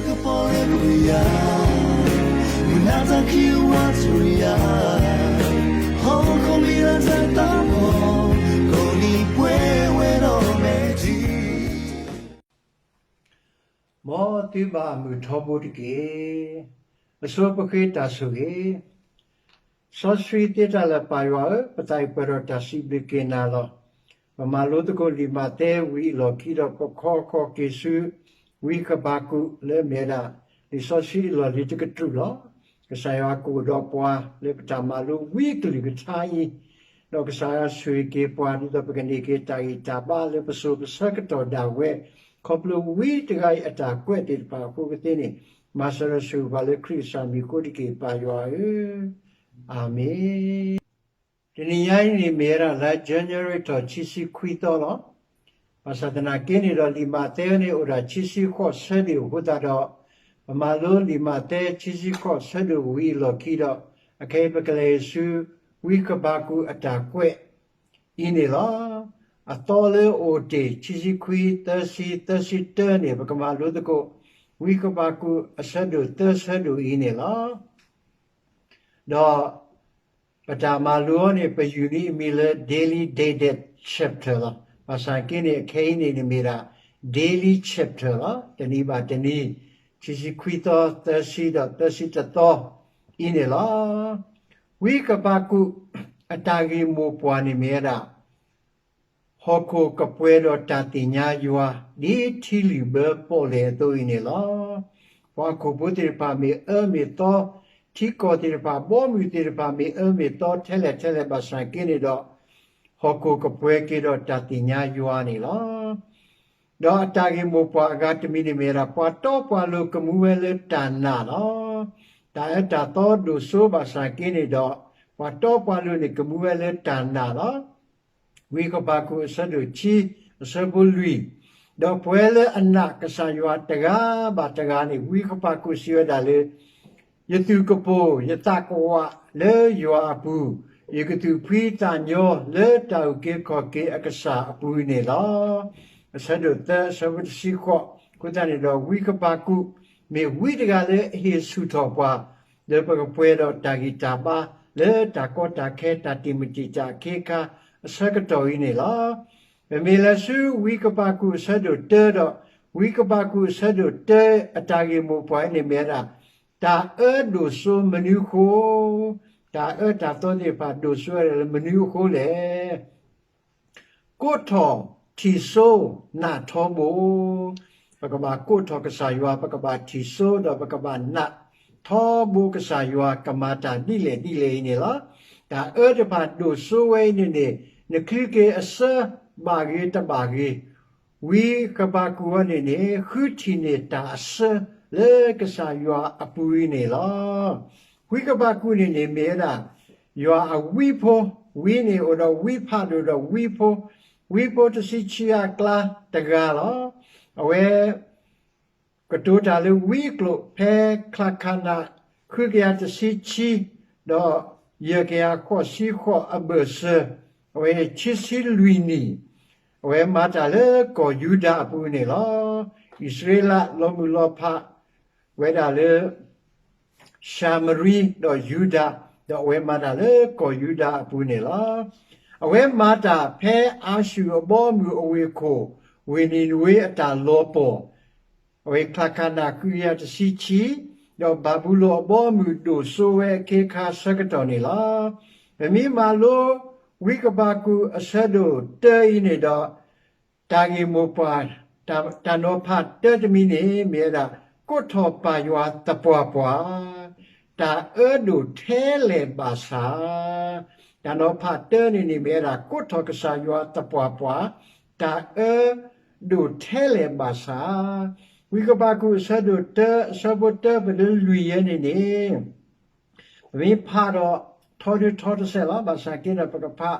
ကပီၤလၢပယၤ, မုၢ်နၤတၢ်ခံးဝးတရံးယၤ, ဟီၣ်ခိၣ်မံၤလၢတၢ်သးပှၢ်, ကိးနံၤပှဲၤဝဲဒီးမဲာ်ထံ မ်သုဘၣ်မုာ်ထီဘိတက့ၢ်. အဆိပဃ့တၢ်ဆိၣ်ဂ့ၤ, စီဆှံသ့တၢ်လၢာ်ပၢ်ယွၤဧၢ, ပသးအံၤပှဲၤဒီးတၢ်စံးဘျုးက့ၤနၤလီၤ. ပမၤလိသကိးလံာ်မးသဲဝံၤအလီၢ်ခံဒီး ပခီဃီၤက့ၤဆူ ဝံဃဘးကူာ်လၢမ့ၢ်ဝဲဒၣ် လံာ်စီဆှံအလီၢ်လံၤတကတြူၢ်လီၤ. ကစၢ်ယွၤကအိၣ်ဒီးပှၤလၢပတၢ်မၤလိဝံအကလုၢ်ကထါအံၤ, ဒီးကစၢ်ယွၤဆိၣ်ဂ့ၤက့ၤပှၤ ဒ်သိးပကန့ၢ်က့ၤတၢ်ဂံၢ်တၢ်ဘါလၢပစိၤပဆၢကတီၢ်ဒၣ်ဝဲ, ခီဖျိဝံတဂၤအံၤအတၢ်ကွဲးသ့ၣ်တဖၣ်အဃိကသ့န့ၣ်, မၤစၢၤဒီးဆိၣ်ဂ့ၤပှၤလၢခရံာ်ကစၢ်မံၤအဃိတက့ၢ် ပၢ်ယွၤဧၢ, အၤမ့ၣ်. တနံၤညါအံၤန့ၣ်မ့ၢ်ဝဲဒၣ်လါ January ထီၣ်ခံဆံခွံသီလီၤ. ဘၣ်ဆၣ်သနာ်က့န့ၣ်ဒီး လံာ်မးသဲန့ၣ် အိၣ်ဒၣ်ခံဆံဃိးဆၢဒိၣ်အဃိသတးဒီး, ပမၤလိလံာ်မးသဲခံဆံဃိးဆၢဒိၣ်ဝံၤအလီၢ်ခံဒီး, အခဲအံၤပကလဲၤဆူ ဝံဃဘးကူာ်အတၢ်ကွဲးအံၤန့ၣ်လီၤ. အသီလၢအအိၣ်တ့ၢ် ခံဆံခွံ, သၢဆံ, သၢဆံတၢန့ၣ် ပကမၤလိသကိး ဝံဃဘးကူာ်အဆၢဒိၣ်သၢဆၢဒိၣ်အံၤန့ၣ်လီၤ. ဒီး ပတၢ်မၤလိအီၤန့ၣ် ပယူၤန့ၢ်အမံၤလၢ Daily Dated Chapter လီၤ. ဘၣ်ဆၣ်က့န့ၣ် အခဲအံၤန့ၣ်န့ၣ်မ့ၢ်ဒၣ် Daily Chapter လီၤ. တနံၤဘၣ်တနံၤ, ခံဆံခွံသီ, သၢဆံဒီးသၢဆံတသီအံၤန့ၣ်လီၤ. ဝံဃဘးကူာ်အတၢ်ဂ့ၢ်မိၢ်ပှၢ်န့ၣ်မ့ၢ်ဝဲဒၣ် ဟီၣ်ခိၣ်ကပှဲၤဒီးတၢ်သ့ၣ်ညါယွၤ ဒ်ထံလုာ်ဘၢပီၣ်လဲၣ်အသိးအံၤန့ၣ်လီၤ. ပှၤဟီၣ်ခိၣ်ဖိသ့ၣ်တဖၣ်မ့ၢ်အၢမ့ၢ်သီ, ထံကီၢ်သ့ၣ်တဖၣ်, ဘီမုၢ်သ့ၣ်တဖၣ်မ့ၢ်အၢမ့ၢ်သီထဲလဲၣ်ထဲလဲၣ်ဘၣ်ဆၣ်က့န့ၣ်ဒီး, ဟီၣ်ခိၣ်ကပှဲၤက့ၤဒီးတၢ်သ့ၣ်ညါယွၤန့ၣ်လီၤ. ဒီးအတၢ်ဂ့ၢ်မိၢ်ပှၢ်အဂၤတမံၤန့ၣ်မ့ၢ်ဝဲဒၣ် ပှၤတီပှၤလိၤကမူဝဲလၢတၢ်နာ်လီၤ. တၢ်အၢတၢ်သီဒိၣ်စိဘၣ်ဆၣ်က့န့ၣ်ဒီး, ပှၤတီပှၤလိၤန့ၣ်ကမူဝဲလၢတၢ်နာ်လီၤ. ဝံဃဘးကူာ်အဆၢဒိၣ်ခံ, အဆၢဖိလွံၢ်, ဒီးပှၤလၢအနာ်ကစၢ်ယွၤတဂၤဘၣ်တဂၤန့ၣ် ဝံဃဘးကူာ်စံးဝဲဒၣ်လၢ ယသူၣ်ကပိာ်, ယသးကဝးလၢယွၤအပူၤ, ယကသူၣ်ဖှံသးညီလၢတၢ်အုၣ်က့ၤခီၣ်က့ၤအကစၢ်အပူၤန့ၣ်လီၤ. အဆၢဒိၣ်သၢ, အဆၢဖိတဆံဃိး, အဃိသတးန့ၣ်ဒီး ဝံဃဘးကူာ်မ့ၢ်ဝံတဂၤလၢအဟ့ၣ်ဆူၣ်ထီၣ်ပှၤ, လၢပကပှဲၤဒီးတၢ်ဂံၢ်တၢ်ဘါလၢတၢ်ကီတၢ်ခဲ တၢ်တံာ်မုၢ်တံာ်တာ်အခ့အခါအဆၢကတီၢ်အံၤန့ၣ်လီၤ. ပမ့ၢ်လဲၤဆူဝံဃဘးကူာ်အဆၢဒိၣ်တၢဒီး, ဝံဃဘးကူာ်အဆၢဒိၣ်တၢအတၢ်ဂ့ၢ်မိၢ်ပှၢ်အံၤန့ၣ်မ့ၢ်ဝဲဒၣ် တၢ်အၢဒိၣ်စိမနုၤအဃိ, တၢ်အၢတၢ်သီသ့ၣ်တဖၣ်ဒိၣ်စိဝဲဒၣ်လၢမနုၤအဃိလဲၣ်. ကိးထီၣ်ထံၣ်စိနးထီဘိ, ပကဘၣ်ကိးထီၣ်ကစၢ်ယွၤ, ပကဘၣ်ထံၣ်စိဒီးပကဘၣ်နးထီဘိကစၢ်ယွၤကမၤတၢ်ဒ်လဲၣ်ဒ်လဲၣ်အံၤန့ၣ်လီၤ. တၢ်အၢတဖၣ်ဒိၣ်စိဝဲအံၤန့ၣ်န့ၣ်, နချုးက့ၤအစၢဘၣ်ဂ့ၤတဘၣ်ဂ့ၤ, ဝံဃဘးကူာ်အံၤန့ၣ်န့ၣ် ဃုထံၣ်န့ၢ်တၢ်အစၢလၢကစၢ်ယွၤအပူၤအံၤန့ၣ်လီၤ. ဝံဃဘးကူာ်န့ၣ်န့ၣ် မ့ၢ်ဝဲဒၣ် ယွၤအဝံဖိ, ဝံန့ၣ်အိၣ်ဒီးဝံဖးဒိၣ်ဒီးဝံဖိ, ဝံဖိတဆံခံဂၤအကျါတဂၤလီၤ. အဝဲ ကတိၤတၢ်လၢဝံအကျိာ် ဖဲချါခးနး ဃုကယၤတဆံခံ ဒီးယဲၢ်ကယၤဃိးဆံဃိးအဘၢၣ်စၢၤ, အဝဲခံဆံလွံၢ်နံၣ်, အဝဲမၤတၢ်လၢကီၢ်ယူဒၤအပူၤန့ၣ်လီၤ. အံၣ်စရ့လးလီၤမုၢ်လီၤဖးဝဲဒၣ်လၢ ၡၤမရံဒီးယူဒၤ, ဒီးအဝဲမၤတၢ်လၢကီၢ်ယူဒၤအပူၤန့ၣ်လီၤ. အဝဲမၤတၢ်ဖဲအၤၡူၢ်အဘီအမုၢ်အဝ့ၢ်ခိၣ် ဝ့ၢ်နံၤနဝ့အတၢ်လီၤပှီၢ်, အဝဲချါခးနးဃုကယၤတဆံခံ, ဒီးဘၤဘူလိၣ်အဘီအမုၢ်ဒိၣ်စိဝဲအခ့အခါဆၢကတီၢ်န့ၣ်လီၤ. ပမ့ၢ်မၤလိ ဝံဃဘးကူာ်အဆၢဒိၣ်တၢအံၤန့ၣ်ဒီး တၢ်ဂ့ၢ်မိၢ်ပှၢ် တၢ်နီၤဖးတၢတမံၤန့ၣ် မ့ၢ်ဝဲဒၣ် ကိးထီၣ်ပၢ်ယွၤသပှၢ်ပှၢ်, တၢ်အၢဒိၣ်ထဲလဲၣ်ဘၣ်ဆၣ်, တၢ်နီၤဖးတၢန့ၣ်န့ၣ် မ့ၢ်ဝဲဒၣ် ကိးထီၣ်ကစၢ်ယွၤသပှၢ်ပှၢ်, တၢ်အၢဒိၣ်ထဲလဲၣ်ဘၣ်ဆၣ်, ဝံဃဘးကူာ်အဆၢဒိၣ်တၢ အဆၢဖိတၢ ပဒုလွံၢ်ယဲန့ၣ်န့ၣ် ပမ့ၢ်ဖးဒီး ထီဒုထီတစဲးလီၤ. ဘၣ်ဆၣ်က့ဒီး ပကဖး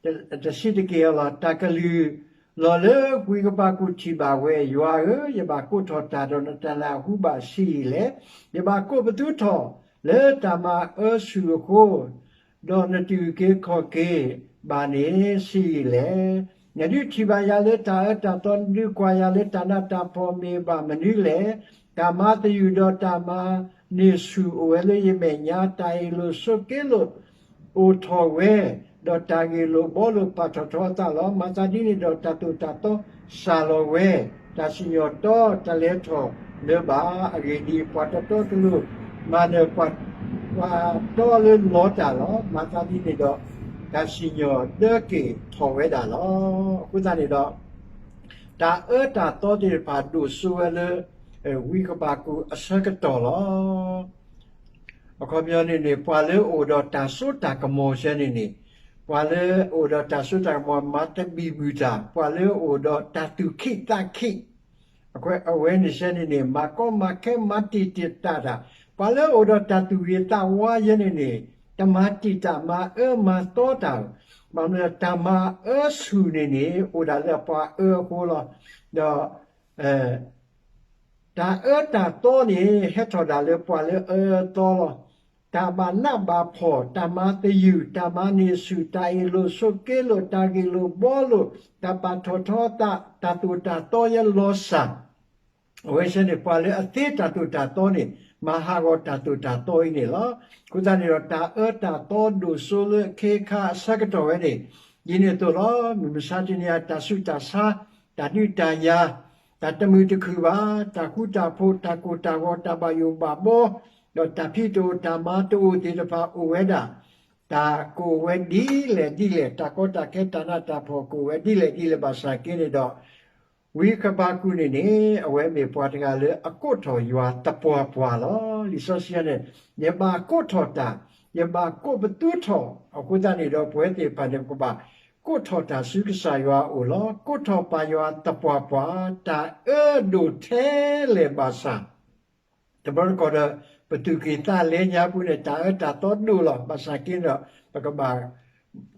တဆံးတက့ၢ်အီၤလီၤ. တၢ်ကလုၢ်လီၤလၢဝံဃဘးကူာ်ထံၣ်ဘၣ်ဝဲ, ယွၤဧၢ, ယဘၣ်ကိးထီၣ်တၢ်ဒီးနတၢ်နၢ်ဟူဘၣ်ဆံးအံၤလဲၣ်. ယဘၣ်ကိးပသူထီၣ်လၢတၢ်မၤအၢဆူၣ်အဃိ, ဒီးနတအုၣ်က့ၤခီၣ်က့ၤဘၣ်န့ၣ်ဆံးအံၤလဲၣ်. နဒုးထံၣ်ဘၣ်ယၤလၢတၢ်အၢတၢ်သီ, နဒုးကွၢ်ယၤလၢတၢ်နးတၢ်ဖှီၣ်မ့ၢ်ဘၣ်မနုၤလဲၣ်. တၢ်မၤသယုၢ်ဒီးတၢ်မၤန့ၢ်ဆူၣ်အိၣ်ဝဲလၢယမဲာ်ညါ, တၢ်အ့ၣ်လိာ်ဆိးက့လိာ်အိၣ်ထီၣ်ဝဲ, ဒီးတၢ်ဂ့ၢ်လိာ်ဘှီလိာ်ပာ်ထီၣ်ထီအသးလီၤ. မၤသးဒ်န့ၣ်ဒီးတၢ်သိၣ်တၢ်သီစှၤလီၤဝဲ, တၢ်စံၣ်ညီၣ်တီတလဲထီၣ်လၢၤဘၣ်. အဂ့ၢ်ဒ်အံၤ, ပှၤတီတီလိၤလိၤမၤနၢၤပှၤတီလၢလီတၢ်လီၤ. မၤသးဒ်န့ၣ်ဒီး တၢ်စံၣ်ညီၣ်ဒၢက့ၤထီၣ်ဝဲဒၣ်လီၤ. အဃိသတးန့ၣ်ဒီး တၢ်အၢတၢ်သီသ့ၣ်တဖၣ်ဒိၣ်စိဝဲလၢ ဝံဃဘးကူာ်အဆၢကတီၢ်လီၤ. အခီပညီန့ၣ်န့ၣ် ပှၤလၢအအိၣ်ဒီးတၢ်စိတၢ်ကမီၤစဲန့ၣ်န့ၣ်, ပှၤလၢအအိၣ်ဒီးတၢ်စိတၢ်ကမီၤ မၤတဘံၣ်ဘုၣ်တၢ်, ပှၤလၢအအိၣ်ဒီးတၢ်သူၣ်ခံးသးခံး, အဝဲန့ၣ်စဲန့ၣ်န့ၣ် မၤကီမၤခဲ မၤတံာ်တံာ်တာ်တၢ်, ပှၤလၢအအိၣ်ဒီးတၢ်သူၣ်ဂ့ၤသးဝါယဲန့ၣ်န့ၣ် တမၤတံာ်တာ် မၤအၢမၤသီတၢ်, ဘၣ်မနုၤတၢ်မၤအၢဆူၣ်န့ၣ်န့ၣ် အိၣ်ဒၣ်လၢအပှၤအၢအဃိလီၤ. ဒီး တၢ်အၢတၢ်သီန့ၣ် ဟဲထီၣ်ဒၣ်လၢပှၤလၢအအၢအသီလီၤ. တၢ်ဘၣ်နးဘၣ်ဖှီၣ်, တၢ်မၤသယုၢ်, တၢ်မၤန့ၢ်ဆူၣ်, တၢ်အ့ၣ်လိာ်ဆိးက့လိာ်, တၢ်ဂ့ၢ်လိာ်ဘှီလိာ်, တၢ်ပာ်ထီၣ်ထီသး, တၢ်သိၣ်တၢ်သီယဲလီၤစၢ်, အဝဲစဲန့ၣ် ပှၤလၢအသ့တၢ်သိၣ်တၢ်သီန့ၣ် မၤဟးဂီၤတၢ်သိၣ်တၢ်သီအံၤန့ၣ်လီၤ. အဃိသတးန့ၣ်ဒီး တၢ်အၢတၢ်သီဒိၣ်စိလၢအခ့အခါအဆၢကတီၢ်ဝဲန့ၣ် ဒ်န့ၣ်အသိးလီၤ. မုၢ်မဆါတနံၤအံၤ တၢ်ဆူးတၢ်ဆါ, တၢ်ဒုးတၢ်ယၤ, တၢ်တမုာ်တခုၣ်ဘၣ်, တၢ်ဃူတၢ်ဖိး, တၢ်ကိၢ်တၢ်ဂီၤ, တၢ်ဘၣ်ယိၣ်ဘၣ်ဘီ, ဒီးတၢ်ဖံးတအိၣ်တၢ်မၤတအိၣ်သ့ၣ်တဖၣ်အိၣ်ဝဲဒၣ်, တၢ်ကအိၣ်ဝဲဒ်လဲၣ်ဒ်လဲၣ်, တၢ်ကီတၢ်ခဲတၢ်နးတၢ်ဖှီၣ်ကအိၣ်ဝဲဒ်လဲၣ်ဒ်လဲၣ်ဘၣ်ဆၣ်က့န့ၣ်ဒီး ဝံဃဘးကူာ်န့ၣ်န့ၣ် အဝဲမ့ၢ်ပှၤတဂၤလၢအကိးထီၣ်ယွၤသပှၢ်ပှၢ်လီၤ. လံာ်စီဆှံန့ၣ် ယဘၣ်ကိးထီၣ်တၢ်, ယဘၣ်ကိးပသူထီၣ်, အဃိသတးန့ၣ်ဒီး ပဝဲသ့ၣ်တဖၣ်န့ၣ် ပကဘၣ်ကိးထီၣ်တၢ်ဆူကစၢ်ယွၤအအိၣ်လီၤ. ကိးထီၣ်ပၢ်ယွၤသပှၢ်ပှၢ်, တၢ်အၢဒိၣ်ထဲလဲၣ်ဘၣ်ဆၣ် တဘျီတခီၣ်ဒီး ပသူၣ်ကံၢ်သးလဲညါပူၤန့ၣ် တၢ်အၢတၢ်သီဒိၣ်လီၤ. ဘၣ်ဆၣ်က့ဒီး ပကဘၣ်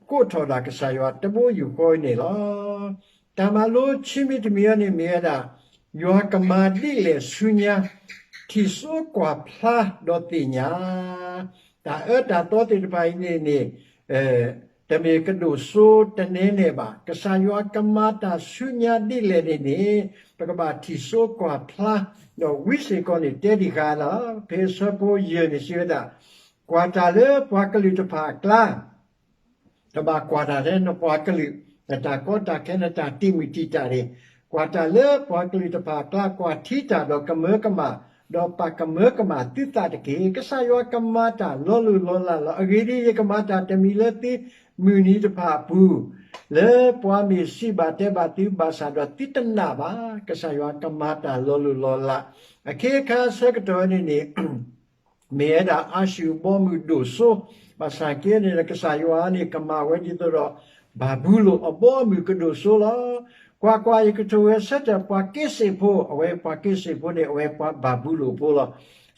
ကိးထီၣ်ဒၣ်ကစၢ်ယွၤတဘိယူၢ်ဃီအံၤန့ၣ်လီၤ. တၢ်မၤလိခံမံၤတမံၤအံၤန့ၣ်မ့ၢ်ဝဲဒၣ် ယွၤကမၤဒ်လဲၣ်ဆူညါ, ထံၣ်စိကွၢ်ဖျါဒီးသ့ၣ်ညါ, တၢ်အၢတၢ်သီသ့ၣ်တဖၣ်အံၤန့ၣ်န့ၣ် တမ့ၢ်ကဒိၣ်စိတနဲနဲဘၣ်. ကစၢ်ယွၤကမၤတၢ်ဆူညါဒ်လဲၣ်န့ၣ်န့ၣ် ပကဘၣ်ထံၣ်စိကွၢ်ဖျါ, ဒီးဝံစ့ၢ်ကီးန့ၣ် တဲဒံးဃာ်လီၤ. ဖဲအဆၢဖိယဲၢ်န့ၣ် စံးဝဲဒၣ်, ကွၢ်တၢ်လၢပှၤကလုာ်တဖၣ်အကျါ တဘၣ်ကွၢ်တၢ်ထဲနပှၤကလုာ်, နတၢ်ကီတၢ်ခဲ နတၢ်တံာ်မုၢ်တံာ်တာ်န့ၣ်, ကွၢ်တၢ်လၢပှၤကလုာ်တဖၣ်အကျါ, ကွၢ်ထံတၢ်ဒီးကမၢကမၣ်, ဒီးပာ်ကမၢကမၣ်သုသးတက့ၢ်. ကစၢ်ယွၤကမၤတၢ်လီၤလိၢ်လီၤလးလီၤ. အဂ့ၢ်ဒ်အံၤ, ယကမၤတၢ်တမံၤလၢသုမုၢ်နံၤတဖၣ်အပူၤ, လၢပှၤမ့ၢ်စံးဘၣ်တဲဘၣ်သုဘၣ်ဆၣ်ဒီး သုတနာ်ဘၣ်. ကစၢ်ယွၤကမၤတၢ်လီၤလိၢ်လီၤလး, အခ့အခါဆၢကတီၢ်န့ၣ်န့ၣ် မ့ၢ်ဝဲဒၣ်အၤၡူၢ်အဘီအမုၢ်ဒိၣ်စိ, ဘၣ်ဆၣ်က့န့ၣ် ကစၢ်ယွၤန့ၣ် ကမၤဝဲဒ်သိးဒီး ဘၤဘူလိၣ်အဘီအမုၢ်ကဒိၣ်စိလီၤ. ကွၢ်ကွၢ်, ယကထိၣ်ဂဲၤဆၢထၢၣ်ပှၤက့စ့ၣ်ဖိ, အဝဲပှၤက့စ့ၣ်ဖိန့ၣ် အဝဲပှၤဘၤဘူလိၣ်ဖိလီၤ.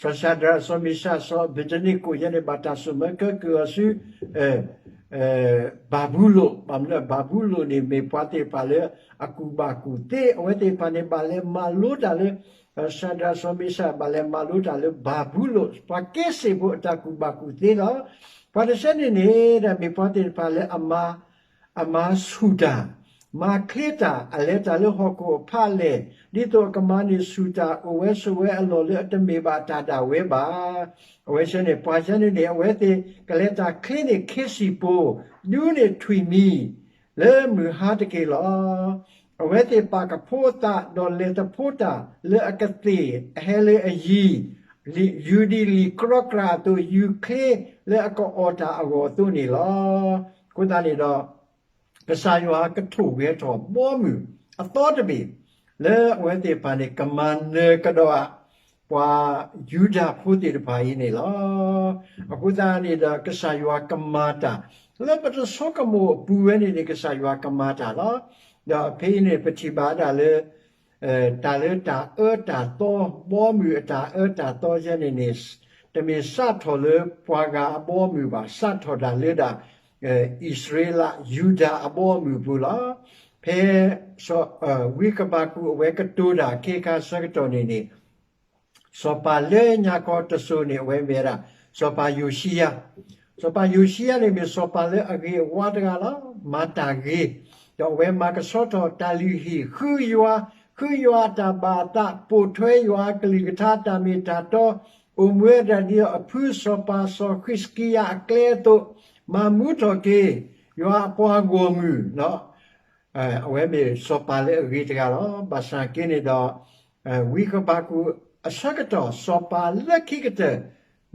စီၤၡၤဒြး, စီၤမ့ၡး, စီၤအဘ့းနကိၣ်ယဲန့ၣ် ဘၣ်တၢ်ဆိၣ်မၢကဲကုၢ်အီၤဆူ ဘၤဘူလိၣ်, ဘၣ်မနုၤ ဘၤဘူလိၣ်န့ၣ် မ့ၢ်ပှၤသ့ၣ်တဖၣ်လၢအကူၣ်ဘၣ်ကူၣ်သ့, အဝဲသ့ၣ်တဖၣ်န့ၣ် ဘၣ်လဲၤမၤလိတၢ်လၢ စီၤၡၤဒြး, စီၤမ့ၡး ဘၣ်လဲၤမၤလိတၢ်လၢဘၤဘူလိၣ်, ပှၤက့စ့ၣ်ဖိအတၢ်ကူၣ်ဘၣ်ကူၣ်သ့လီၤ. ပှၤတဆၢန့ၣ်န့ၣ် ဒီးမ့ၢ်ပှၤသ့ၣ်တဖၣ်လၢအမၤ အမၤဆူၣ်တၢ်, မၤချ့တၢ်, အလဲၤတၢ်လၢဟီၣ်ခိၣ်အဖးလဲၢ်, ဒ်သိးအကမၤန့ၢ်ဆူၣ်တၢ် အိၣ်ဝဲဆိးဝဲအလီၢ်လၢအတမ့ၢ်ဘၣ်တၢ်ဒၣ်ဝဲဘၣ်. အဝဲဆၢန့ၣ် ပှၤဆၢန့ၣ်န့ၣ် အဝဲသ့ၣ်ကလဲၤတၢ်ချ့န့ၢ်ခ့စံၣ်ပိၤ, ဒူန့ၢ်ထွံၣ်မံၤ လၢမုၢ်ဟါတက့ၢ်လီၤ. အဝဲသ့ၣ်ပာ်ကဖိအသး ဒီးလဲၤသဖိတၢ်လၢအကသ့ၣ်အဟဲလၢအယံၤ, ယူၤဒ်လံာ်ကြီကြၢ်အသိး ယူၤချ့လၢအကအီၣ်တၢ်အဂီၢ်အသိးန့ၣ်လီၤ. အဃိသတးန့ၣ်ဒီး ကစၢ်ယွၤကထိၣ်ဂဲၤထီၣ်ဘီမုၢ်အသီတဘ့ၣ် လၢအဝဲသ့ၣ်တဖၣ်န့ၣ် ကမၤနၢၤကဒီး ပှၤယူဒၤဖိသ့ၣ်တဖၣ်အံၤန့ၣ်လီၤ. အဃိသတးန့ၣ်ဒီး ကစၢ်ယွၤကမၤတၢ် လၢပတဆိကမိၣ်အပူၤဝဲန့ၣ်န့ၣ် ကစၢ်ယွၤကမၤတၢ်လီၤ. ဒီးဖဲအံၤန့ၣ် ပထံၣ်ဘၣ်ဒၣ်လၢ တၢ်လၢတၢ်အၢတၢ်သီ ဘီမုၢ်အတၢ်အၢတၢ်သီယဲန့ၣ်န့ၣ် တမ့ၢ်စးထီၣ်လၢပှၤဂၤအဘီအမုၢ်ဘၣ်, စးထီၣ်ဒၣ်လၢဒၣ် အံၣ်စရ့လး ယူဒၤအဘီအမုၢ်အပူၤလီၤ. ဖဲ ဝံဃဘးကူာ်အဝဲကတိၤတၢ်အခ့အခါဆၢကတီၢ်န့ၣ်န့ၣ် စီၤပၤလၢညါခီတစိၤန့ၣ် အဝဲမ့ၢ်ဝဲဒၣ် စီၤပၤယိၤၡံယၤ, စီၤပၤယိၤၡံယၤန့ၣ်မ့ၢ်စီၤပၤလၢအဂ့ၤအဝါတဂၤလီၤ. မၤတၢ်ဂ့ၤ, ဒီးအဝဲမၤကဆှီထီၣ်တၢ်လုၢ်ဟံၣ် ဃုယွၤ, ဃုယွၤအတၢ်ဘၣ်အသး, ပိာ်ထွဲယွၤအကလုၢ်ကထါ တၢ်မ့ၢ်တၢ်တီ, အိၣ်မူဝဲဒၣ်ဒ်အဖုစီၤပၤ စီၤဃံးစကံယၤအကျဲအသိး, မၤမူထီၣ်က့ၤ ယွၤအပှၤဂီၢ်မုၢ် အဝဲမ့ၢ်စီၤပၤလၢအဂ့ၤတဂၤလီၤ. ဘၣ်ဆၣ်က့န့ၣ်ဒီး ဝံဃဘးကူာ်အဆၢကတီၢ် စီၤပၤလၢခံကတၢၢ်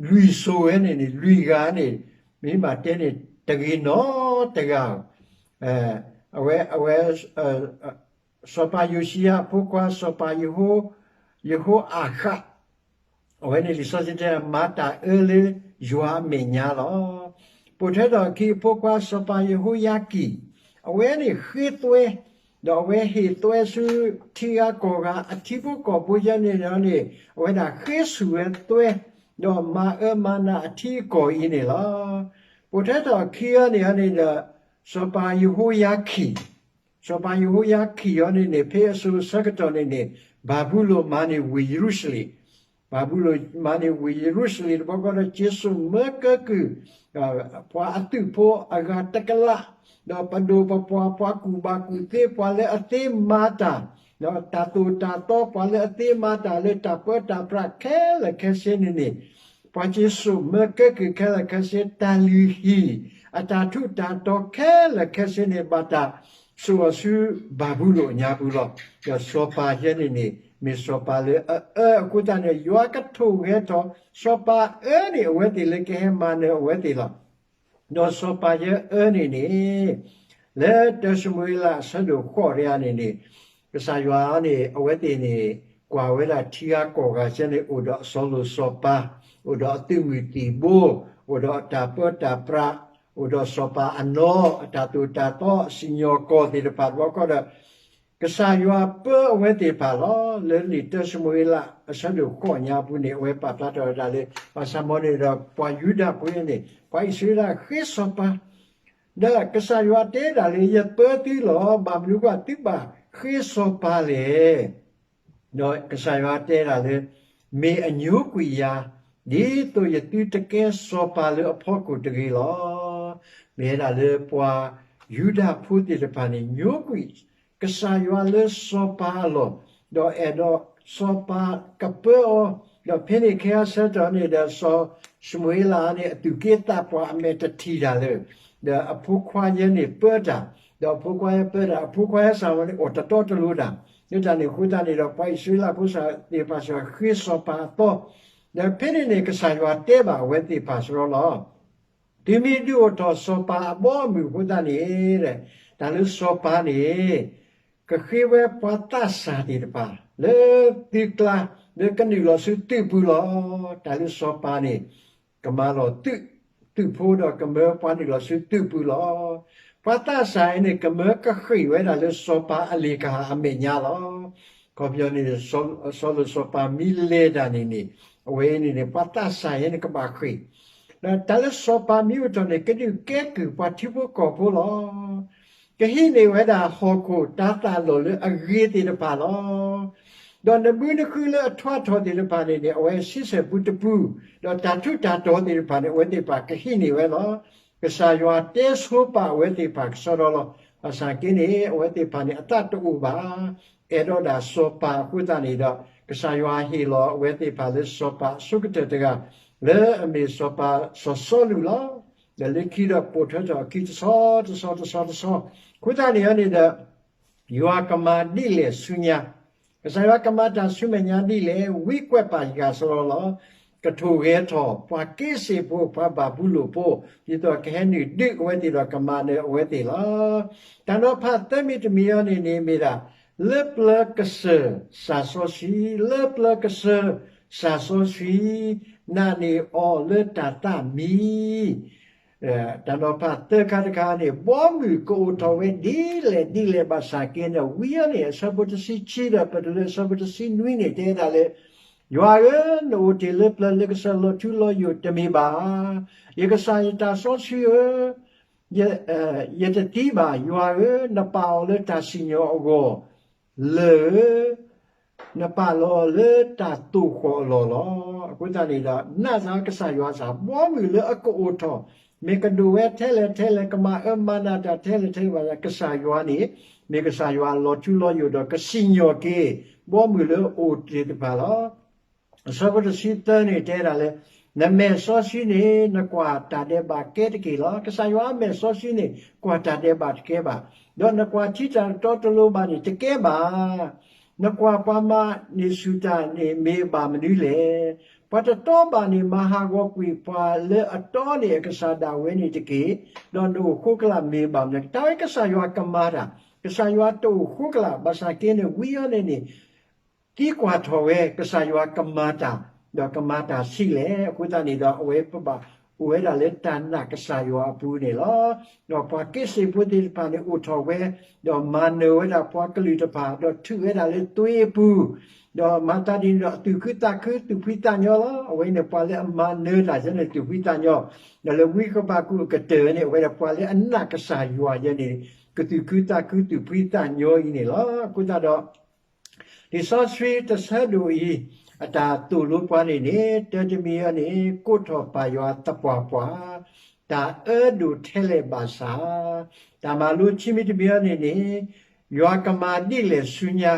လွံၢ်စိၤဝဲန့ၣ်န့ၣ် လွံၢ်ဂၤန့ၣ် မ့ၢ်ဘၣ်တဲန့ၣ် တဂ့ၤနီတဂၤ, အဝဲ အဝဲ စီၤပၤယိၤၡံယၤအဖိခွါ စီၤပၤယဟိ ယဟိၤအၤဃး အဝဲန့ၣ်လံာ်စီဆှံတဲ မၤတၢ်အၢလၢယွၤအမဲာ်ညါလီၤ. ပိာ်ထွဲထီၣ်အခံအဖိခွါ စီၤပၤယဟိယၤကံၣ်, အဝဲန့ၣ်ဃ့သွဲ, ဒီးအဝဲဟ့ၣ်သွဲဆူထံဂၤကီၢ်ဂၤ အထံဖိကီၢ်ဖိယဲန့ၣ်န့ၣ် အဝဲဒၣ်ဃ့ဆူၣ်ဝဲသွဲ, ဒီးမၤအၢမၤနးအထံအကီၢ်အံၤန့ၣ်လီၤ. ပိာ်ထွဲထီၣ်အခံအံၤန့ၣ်န့ၣ်ဒီး စီၤပၤယဟိယၤခံၣ် စီၤပၤယဟိယၤခံၣ်အံၤန့ၣ်န့ၣ် ဖဲအစိၤဆၢကတီၢ်န့ၣ်န့ၣ် ဘၤဘူလိၣ်မၤန့ၢ်ဝ့ၢ်ယရူၤၡလ့ၣ်, ဘၤဘူလိၣ်မၤန့ၢ်ဝ့ၢ်ယရူၤၡလ့ၣ်တဘျီဃီဒီး က့ၤစိာ်မၢကၢကုၢ် ပှၤအသုးဖိအဂၤတကလး, ဒီးပဒိၣ်ပပှၢ် ပှၤကူၣ်ဘၣ်ကူၣ်သ့ ပှၤလၢအသ့မၤတၢ် ဒီးတၢ်သိၣ်တၢ်သီ ပှၤလၢအသ့မၤတၢ်လၢတၢ်ပၢတၢ်ပြးခဲလၢာ်ခဲဆ့န့ၣ်န့ၣ် ပှၤက့ၤစိာ်မၢကၢကုၢ်ခဲလၢာ်ခဲဆ့ တၢ်လုၢ်ဟံၣ် အတၢ်ထူးတၢ်တီၤခဲလၢာ်ခဲဆ့န့ၣ် ဘၣ်တၢ်စိာ်အီၤဆူဘၤဘူလိၣ်အညါပူၤလီၤ. ဒီးစီၤပၤယဲန့ၣ်န့ၣ် မ့ၢ်စီၤပၤလၢအအၢအဃိသတးန့ၣ် ယွၤကထိၣ်ဂဲၤထီၣ် စီၤပၤအၢန့ၣ် အဝဲသ့ၣ်လၢကဟဲမၤနၢၤအဝဲသ့ၣ်လီၤ. ဒီးစီၤပၤယဲအၢန့ၣ်န့ၣ် လၢတၢၡမူၤအ့လးအဆၢဒိၣ်ဃိးတယၤန့ၣ်န့ၣ် ကစၢ်ယွၤန့ၣ် အဝဲသ့ၣ်န့ၣ် ကွၢ်ဝဲဒၣ်ထံဂၤကီၢ်ဂၤကဲန့ၣ် အိၣ်ဒီးအစီၤလိၣ်စီၤပၤ, အိၣ်ဒီးအသုးမုၢ်သံၣ်ဘိ, အိၣ်ဒီးအတၢ်ပၢတၢ်ပြး, အိၣ်ဒီးစီၤပၤအနီၢ် အတၢ်သိၣ်တၢ်သီ အစံၣ်ညီၣ်ကွီၢ်သ့ၣ်တဖၣ်တဘျီဃီဒီး ကစၢ်ယွၤပၢအဝဲသ့ၣ်တဖၣ်လီၤ. လၢလံာ်တၢၡမူၤအ့လးအဆၢဒိၣ်ဃိးညါပူၤန့ၣ် အဝဲပာ်ဖျါထီၣ်ဝဲဒၣ်လၢ ဘၣ်ဆၣ်မ်န့ၣ်ဒီး ပှၤယူဒၤဖိန့ၣ် ပှၤအံၣ်စရ့လးဃ့စီၤပၤ ဒီးကစၢ်ယွၤတဲဒၣ်လၢ ယပၢသုလီၤ. ဘၣ်မနုၤအဃိသုဘၣ်ဃ့စီၤပၤလဲၣ်. ဒီးကစၢ်ယွၤတဲဒၣ်လၢ မ့ၢ်အညိကွံာ်ယၤ ဒ်သိးယသုတကဲစီၤပၤလၢအဖီခိၣ်တဂ့ၤလီၤ. မ့ၢ်ဝဲဒၣ်လၢပှၤယူဒၤဖိသ့ၣ်တဖၣ်န့ၣ် ညိကွံာ်ကစၢ်ယွၤလၢစီၤပၤအလီၢ်, ဒီးအဲၣ်ဒိးစီၤပၤကပၢအီၤ, ဒီးဖဲန့ၣ်ခဲအဆၢကတီၢ်န့ၣ်ဒီး စီၤၡမူၤအ့လးန့ၣ် အသူၣ်က့သးပှၢ်အမဲာ်တထံၣ်တၢ်လၢၤ, ဒီးအဖိခွါယဲန့ၣ်ပၢတၢ်, ဒီးအဖိခွါယဲပၢတၢ် အဖိခွါယဲစ့ၢ်ဝဲန့ၣ် အိၣ်တတီတလိၤတၢ်, လၢတၢ်န့ၣ်အဃိသတးန့ၣ်ဒီး ပှၤအံၣ်စရ့လးဖိသ့ၣ်တဖၣ်စ့ၢ်ဝဲဃ့စီၤပၤအသီ, ဒီးဖဲန့ၣ်န့ၣ် ကစၢ်ယွၤတဲဘၣ်အဝဲသ့ၣ်တဖၣ်စ့ၢ်ကီးလီၤ. သုမ့ၢ်ဒုးအိၣ်ထီၣ်စီၤပၤအဘီအမုၢ်အဃိသတးန့ၣ်, တၢ်လၢစီၤပၤန့ၣ် ကဃ့ဝဲပှၤသးစၢ်သ့ၣ်တဖၣ် လၢသုကျါ လၢကနုာ်လီၤဆူသုးပူၤလီၤ. တၢ်လၢစီၤပၤန့ၣ် ကမၤလီၤသုး, သုးဖိဒီးကမၢပှၤနုာ်လီၤဆူသုးပူၤလီၤ. ပှၤသးစၢ်အံၤန့ၣ် ကမၢကဃ့ၢ်ဝဲဒၣ်လၢစီၤပၤအလ့ၣ်ကဟၣ်အမဲာ်ညါလီၤ. ခီပညီန့ၣ် စီၤလိၣ်စီၤပၤမ့ၢ်လဲၤတၢ်န့ၣ်န့ၣ် အဝဲအံၤန့ၣ်န့ၣ် ပှၤသးစၢ်အံၤန့ၣ်ကဘၣ်ဃ့ၢ်, ဒီးတၢ်လၢစီၤပၤမ့ၢ်အိၣ်ထီၣ်န့ၣ် ကဒုးကဲကုၢ်ပှၤထံဖိကီၢ်ဖိလီၤ. ကဟံးန့ၢ်ဝဲဒၣ်ဟီၣ်ခိၣ်တၢ်သးလီၢ်လၢအဂ့ၤသ့ၣ်တဖၣ်လီၤ. ဒီးနဘုနဃုလၢအထွါထီၣ်သ့ၣ်တဖၣ်န့ၣ်န့ၣ် အဝဲဆံဆဲၣ်ပူတပူ, ဒီးတၢ်ထူးတၢ်တီၤသ့ၣ်တဖၣ်န့ၣ် အဝဲသ့ၣ်တဖၣ်ကဟံးန့ၢ်ဝဲလီၤ. ကစၢ်ယွၤတဲဆိပာ်အဝဲသ့ၣ်တဖၣ်ကစီဒီလီၤ. ဘၣ်ဆၣ်က့န့ၣ် အဝဲသ့ၣ်တဖၣ်န့ၣ် အသးတအိၣ်ဘၣ်, အဲၣ်ဒိးဒၣ်စီၤပၤအဃိသတးန့ၣ်ဒီး ကစၢ်ယွၤဟ့ၣ်လီၤအဝဲသ့ၣ်တဖၣ်လၢစီၤပၤအဆိကတၢၢ်တဂၤ လၢအမ့ၢ်စီၤပၤစီၤစီလူးလီၤ. ဒီးလၢခံဒီးပိာ်ထွဲထီၣ်အခံတဆီတဆီတဆီတဆီ, အဃိသတးန့ၣ်န့ၣ်ဒီး ယွၤကမၤဒ်လဲၣ်ဆူညါ, ကစၢ်ယွၤကမၤတၢ်ဆူမဲာ်ညါဒ်လဲၣ် ဝံကွဲးပာ်ယၤစ့ၢ်ကီးလီၤ. ကထိၣ်ဂဲၤထီၣ်ပှၤက့စ့ၣ်ဖိ ပှၤဘၤဘူလိၣ်ဖိ, ဒ်သိးကဟဲနုာ်ဒုးအဝဲသ့ၣ်ဒီးကမၤနၢၤအဝဲသ့ၣ်လီၤ. တၢ်နီၤဖးသၢမံၤတမံၤအံၤန့ၣ်န့ၣ်မ့ၢ်ဒၣ် လၢပျၢၤကစၢၢ်စၢ်စီဆှံ, လၢပျၢၤကစၢၢ်စၢ်စီဆှံ, နာ်န့ၢ်အီၤလၢတၢ်သးမံ တၢ်နီၤဖးသၢခါတခါန့ၣ် ဘီမုၢ်ကအိၣ်ထီၣ်ဝဲဒ်လဲၣ်ဒ်လဲၣ်ဘၣ်ဆၣ်က့န့ၣ် ဝံအံၤန့ၣ် အဆၢဖိတဆံခံဒီး ပတုၤလၢအဆၢဖိတဆံနွံန့ၣ် တဲဒၣ်လၢ ယွၤဧၢ, နအိၣ်တ့ၢ်လၢပျၢၤလၢကစၢၢ်လီၤထူလီၤယိာ်တမ့ၢ်ဘၣ်. ယကစၢ်ယတၢ်စီဆှံဧၢ, ယတသံဘၣ်. ယွၤဧၢ, နပာ်အီၤလၢတၢ်စံၣ်ညီၣ်အဂီၢ်, လၢၢ်ဧၢ, နပာ်လီၤအီၤလၢတၢ်သိၣ်ဃီၣ်အလီၢ်လီၤ. အဃိသတးန့ၣ်ဒီး နာ်စ့ၢ်ကစၢ်ယွၤစ့ၢ် ဘီမုၢ်လၢအကအိၣ်ထီၣ် မ့ၢ်ကဒိၣ်ဝဲထဲလဲၣ်ထဲလဲၣ်, ကမၤအၢမၤနးတၢ်ထဲလဲၣ်ထဲလဲၣ်ဘၣ်, ကစၢ်ယွၤန့ၣ် မ့ၢ်ကစၢ်ယွၤလီၤထူလီၤယိာ်ဒီးကစံၣ်ညီၣ်က့ၤ ဘီမုၢ်လၢအအိၣ်သ့ၣ်တဖၣ်လီၤ. အဆၢဖိတဆံသၢန့ၣ်တဲဒၣ်လၢ နမဲာ်စီဆှံန့ၣ် နကွၢ်တၢ်ဒဲးဘးကဲတက့ၢ်လီၤ. ကစၢ်ယွၤအမဲာ်စီဆှံန့ၣ် ကွၢ်တၢ်ဒဲးဘးတကဲဘၣ်. ဒီးနကွၢ်ထံတၢ်တတီတလိၤဘၣ်န့ၣ်တကဲဘၣ်. နကွၢ်ပှၤမၤန့ၢ်ဆူၣ်တၢ်န့ၣ်မ့ၢ်ဘၣ်မနုၤလဲၣ်. ပှၤတတီဘၣ်န့ၣ် မၤဟးဂီၤကွံာ်ပှၤလၢအတီန့ၣ် အကစၢ်ဒၣ်ဝဲန့ၣ်တက့ၢ်. ဒီးနအိၣ်ဃိကလာ်မ့ၢ်ဘၣ်မနုၤလဲၣ်. တၢ်ဝဲကစၢ်ယွၤကမၤတၢ်, ကစၢ်ယွၤတအိၣ်ဃိကလာ်, ဘၣ်ဆၣ်က့န့ၣ် ဝံအီၤန့ၣ်န့ၣ် သံကွၢ်ထီၣ်ဝဲ ကစၢ်ယွၤကမၤတၢ်, ဒီးကမၤတၢ်ဆံးလဲၣ်. အဃိသတးန့ၣ်ဒီး အဝဲပဘၣ်အိၣ်ဝဲဒၣ်လၢတၢ်နာ်ကစၢ်ယွၤအပူၤန့ၣ်လီၤ. ဒီးပှၤက့စ့ၣ်ဖိသ့ၣ်တဖၣ်န့ၣ်အိၣ်ထီၣ်ဝဲ, ဒီးမၤနၢၤဝဲဒၣ်ပှၤကလုာ်တဖၣ်, ဒီးထုးဝဲဒၣ်လၢသွ့အပူၤ, ဒီးမၤသးဒ်န့ၣ်ဒီး သူၣ်ခုသးခုသူၣ်ဖှံသးညီလီၤ. အဝဲန့ၣ်ပှၤလၢအမၤနၢၤတၢ်ယဲန့ၣ် သူၣ်ဖှံသးညီ, ဒီးလၢဝံဃဘးကူာ်အကတၢၢ်န့ၣ် အဝဲဒၣ်ပှၤလၢအနာ်ကစၢ်ယွၤယဲန့ၣ် ကသူၣ်ခုသးခုသူၣ်ဖှံသးညီအံၤန့ၣ်လီၤ. အဃိသတးဒီး လံာ်စီဆှံတဆၢဒိၣ်အံၤ အတၢ်သိၣ်လိပှၤန့ၣ်န့ၣ် တၢတမံၤအံၤန့ၣ် ကိးထီၣ်ပၢ်ယွၤသပှၢ်ပှၢ်, တၢ်အၢဒိၣ်ထဲလဲၣ်ဘၣ်ဆၣ်, တၢ်မၤလိခံမံၤတမံၤအံၤန့ၣ်န့ၣ် ယွၤကမၤဒ်လဲၣ်ဆူညါ,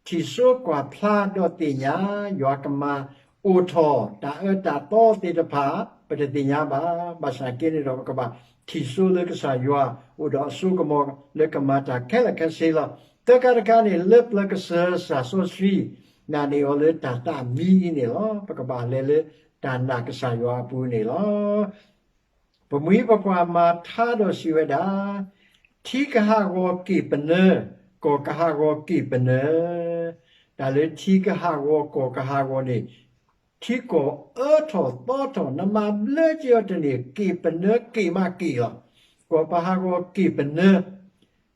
ထံၣ်စိကွၢ်ဖျါဒီးသ့ၣ်ညါ, ယွၤကမၤအိၣ်ထီၣ်တၢ်အၢတၢ်သီသ့ၣ်တဖၣ် ပတသ့ၣ်ညါဘၣ်. ဘၣ်ဆၣ်က့န့ၣ်ဒီး ပကဘၣ်ထံၣ်စိလၢကစၢ်ယွၤအိၣ်ဒီးအစိကမီၤလၢကမၤတၢ်ခဲလၢာ်ခဲဆ့လီၤ. သၢခါတခါန့ၣ် လၢပျၢၤကစၢ်စီဆှံ နာ်န့ၢ်အီၤလၢတၢ်သးမံအံၤန့ၣ်လီၤ. ပကဘၣ်လဲၤလၢတၢ်နာ်ကစၢ်ယွၤအပူၤန့ၣ်လီၤ. ပမှံၤပပှၢ်မၤထါဒီးစံးဝဲဒၣ်, ထံကဟးဂီၤက့ၣ်ပနၢ, ကီၢ်ကဟးဂီၤက့ၣ်ပနၢ, တၢ်လၢထံကဟးဂီၤကီၢ်ကဟးဂီၤန့ၣ် ထံကီၢ်အၢထီၣ်သီထီၣ် နမၤဘျၢက့ၤအီၤတန့ၢ် က့ၣ်ပနၢက့ၣ်မးက့ၣ်လီၤ. ကီၢ်ပဟးဂီၤက့ၣ်ပနၢ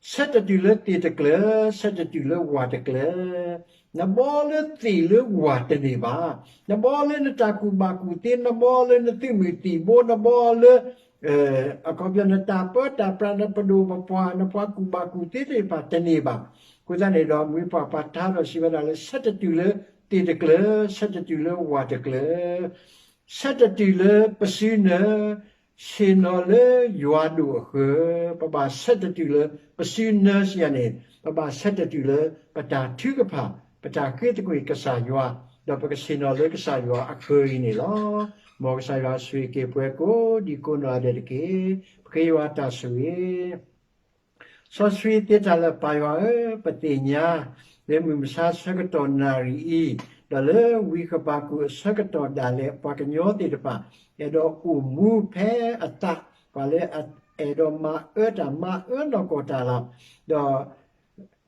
ဆၢတတုၤလၢသ့ၣ်တကျၢၤ, ဆၢတတုၤလၢဝၣ်တကျၢၤ, နဘီလၢသ့ၣ်လၢဝၣ်တန့ၢ်ဘၣ်. နဘီလၢနတၢ်ကူၣ်ဘၣ်ကူၣ်သ့, နဘီလၢနသုးမုၢ်သံၣ်ဘိ, နဘီလၢ အခီပညီနတၢ်ပၢတၢ်ပြး နပဒိၣ်ပပှၢ် နပှၤကူၣ်ဘၣ်ကူၣ်သ့သ့ၣ်တဖၣ်တန့ၢ်ဘၣ်. အဃိသတးန့ၣ်ဒီး မှံၤပှၢ်ပာ်ထါဒီးစံးဝဲဒၣ်လၢ ဆၢတတုၤလၢသ့ၣ်တကျၢၤ, ဆၢတတုၤလၢဝၣ်တကျၢၤ, ဆၢတတုၤလၢပစုနၢၤ, ဆ့ၣ်နီၤလၢယွၤဒိၣ်အဃၢၤ, ပဘၣ်ဆၢတတုၤလၢပစုနၢၤစံးယၤန့ၣ် ပဘၣ်ဆၢတတုၤလၢပတၢ်ထုကဖၣ်, ပတၢ်ဃ့သကွံၢ်ကစၢ်ယွၤ, ဒီးပကဆ့ၣ်နီၤလၢကစၢ်ယွၤအဃၢၤအံၤန့ၣ်လီၤ. မ်ကစၢ်ယွၤဆိၣ်ဂ့ၤက့ၤပှၤကိးဒံကိးနီၢ်ဂၤဒဲးတက့ၢ်. ပဃ့ယွၤတၢ်ဆိၣ်ဂ့ၤ စီဆှံသ့တၢ်လၢပၢ်ယွၤဧၢ, ပသ့ၣ်ညါ လၢမုၢ်မဆါဆၢကတီၢ်နၣ်ရံၣ်အံၤ, ဒီးလၢဝံဃဘးကူာ်အဆၢကတီၢ်ဒၣ်လဲာ် ပှၤကညီသ့ၣ်တဖၣ် အဲၣ်ဒိးအိၣ်မူဖဲအသး, ပှၤလၢအအဲၣ်ဒိးမၤအၢတၢ်မၤအၢနီၢ်ကီၢ်တၢ်လီၤ. ဒီး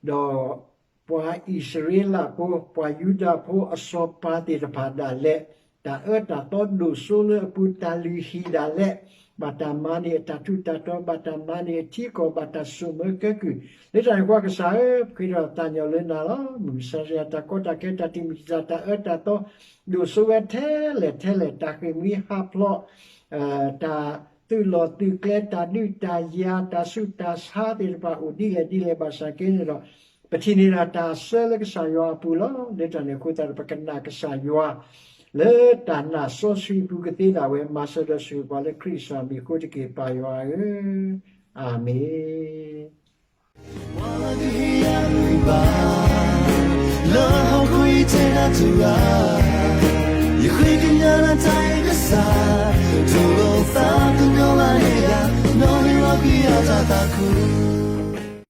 ဒီးပှၤအံၣ်စရ့လးဖိ, ပှၤယူဒၤဖိအစီၤပၤသ့ၣ်တဖၣ်ဒၣ်လဲာ်, တၢ်အၢတၢ်သီဒိၣ်စိလၢအပူၤ တၢ်လုၢ်ဟံၣ်ဒၣ်လဲာ်, ဘၣ်တၢ်မၤန့ၢ်အတၢ်ထူးတၢ်တီၤ, ဘၣ်တၢ်မၤန့ၢ်အထံကီၢ်, ဘၣ်တၢ်စိာ်မၢကဲကုၢ်, လၢတၢ်န့ၣ်အဃိ ကစၢ်ဧၢ, ပဃ့ဒီးသးညီလၢနၤလီၤ. မုၢ်မဆါတယၤ တၢ်ကီတၢ်ခဲ တၢ်တံာ်မုၢ်တံာ်တာ် တၢ်အၢတၢ်သီ ဒိၣ်စိဝဲထဲလဲၣ်ထဲလဲၣ်, တၢ်ဃ့ၢ်မှံဟးဖျိး တၢ်သုးလီၢ်သုးကျဲ တၢ်ဒုးတၢ်ယၤ တၢ်ဆူးတၢ်ဆါသ့ၣ်တဖၣ်အိၣ်ဒ်လဲၣ်ဒ်လဲၣ်ဘၣ်ဆၣ်က့န့ၣ်ဒီး ပထံၣ်န့ၢ်ဒၣ်တၢ်ဆၢလၢကစၢ်ယွၤအပူၤလီၤ. လၢတၢ်န့ၣ်အဃိသတးဒီး ပကနာ်ကစၢ်ယွၤ လၢတၢ်နာ်စီဆှံအပူၤကသ့ဒၣ်ဝဲ မၤစၢၤဒီးဆိၣ်ဂ့ၤပှၤလၢခရံာ်ကစၢ်မံၤအဃိတက့ၢ် ပၢ်ယွၤဧၢ, အၤမ့ၣ်. လၢဟီၣ်ခိၣ်အံၤထဲဒၣ်တဂၤ, ယဃ့ကညးနၤတၢ်အဲၣ်ကစၢ်, တိၢ်လိာ်သးကညီၤလၢန့ၣ်ဒၣ်, နီၢ်ဟ့ၣ်လီၤကွံာ်ယၤတၢ်သးခု